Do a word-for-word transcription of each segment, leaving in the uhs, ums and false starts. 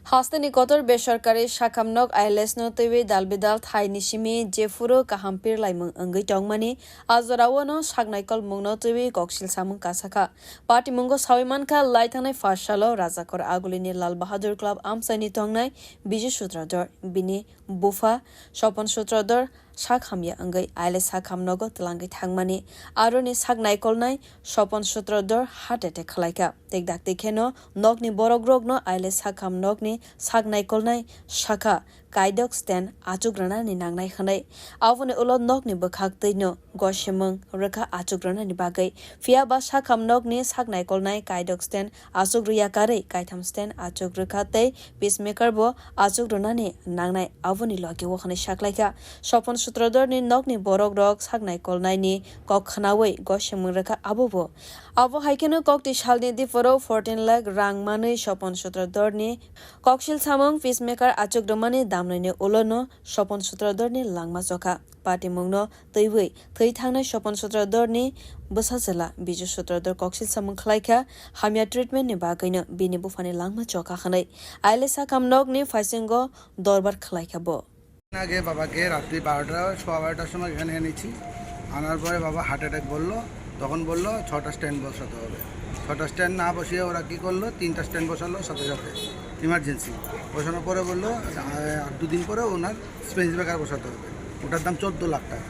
Hasteni kotor besorkari sakham nok I L S no twiwi dal bidal thaini simi jephuru kaham pirlaimung wngwi tongmani, a jorao no sak naikolmung no twiwi koksil samung kasakha. Patimungo sawi mankha, lai thangnai first salo Rajakor Agulini Lal Bahadur Club amchaini tongnai Biju Sutradhar, bini bupha Sopon Sutradhar sak hamya wngwi I L S sakham nogo twlangwi thangmani. Aroni sak naikolnai Sopon Sutradhar heart attack khwlaikha. Tik dakti kheno nokni borokrokno I L S sakham nokni sak naikolnai sakha kaidok stand achuk rwnani nangnai hwnwi. Aboni ulo nokni bwkhak twino gosemung rwkha achuk rwnani bagwi. Phiya ba sakham nokni sak naikolnai kaidok stand achuk rwya karwi kaitham stand achuk rwkha tei pacemaker bo achuk rwnani nangnai aboni logi o hwnwi saklaikha. Sopon Sutradharni nokni borokrok sak naikolnaini kok khwnawi gosemung rwkha abobo. Abo hai kheno kokti salni diporo fourteen lakh rang manwi Sopon Sutradharni koksil samung pacemaker achuk rwmani damnaini ulono Sopon Sutradharni langma chokha. Patimungno twiwi thwi thangnai Sopon Sutradharni bwsajwla Biju Sutradhar koksil samung khwlaikha, hamya treatment ni bagwino bini buphani langma chokha hwnwi I L S sakham nokni phaisingo dorbar khwlaikha bo. আগে বাবাকে রাত্রি বারোটা, সোয়া বারোটার সময় এখানে এনেছি। আনার পরে বাবা হার্ট অ্যাটাক বললো, তখন বললো ছটা স্ট্যান্ড বসাতে হবে। ছটা স্ট্যান্ড না বসিয়ে ওরা কী করলো, তিনটা স্ট্যান্ড বসালো সাথে সাথে, ইমার্জেন্সি। বসানোর পরে বললো, আ, আর দুদিন পরে ওনার স্পেঞ্জ ব্রেকার বসাতে হবে, ওটার দাম চোদ্দো লাখ টাকা।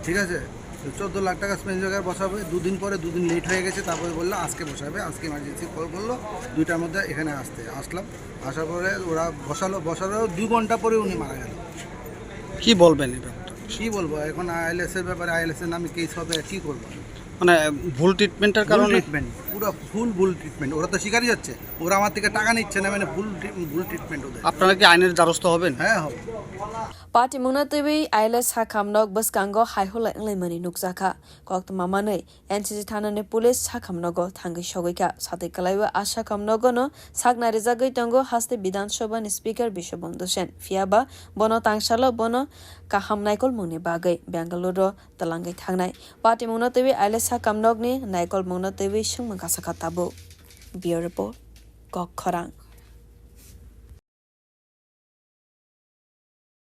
ঠিক আছে, তো চোদ্দো লাখ টাকা স্পেঞ্জ ব্রেকার বসাবে, দুদিন পরে, দুদিন লেট হয়ে গেছে, তারপরে বললো আজকে বসাবে, আজকে ইমার্জেন্সি কল করলো দুইটার মধ্যে এখানে আসতে। আসলাম, আসার পরে ওরা বসালো, বসালো দুই ঘন্টা পরে উনি মারা গেল। কি বলবেন এই ব্যাপারটা? কি বলবো, এখন আইএলএস এর ব্যাপারে, আইএলএস এর নামে কেস হবে, কি করবো? মানে, ভুল ট্রিটমেন্টের ভুল কারণে? ট্রিটমেন্ট, পুরো ফুল ভুল ট্রিটমেন্ট। ওরা তো স্বীকারই হচ্ছে, ওরা আমার থেকে টাকা নিচ্ছে না, মানে ভুল ট্রি-, ভুল ট্রিটমেন্ট ওদের। আপনারা কি আইনের দ্বারস্থ হবেন? হ্যাঁ, হবে। Patimungno twiwi I L S sakham nok bwskango hai hulai wnglaimani nukjakha. Koktwma manwi N C C thanani police sakham nogo thangwi sogwi kha. Satwi kwlaiwi a sakham nogono sakna rijagwi tongo haste Bidhan Sabha ni Speaker Biswabandhu Sen. Phiya ba bono tangsalo bono kaham naikolmungni bagwi Bengaluru twlangwi thangnai. Patimungno twiwi I L S sakham nokni naikolmungno twiwi swngmung kasakha tabuk. Bureau Report, Kok Khorang.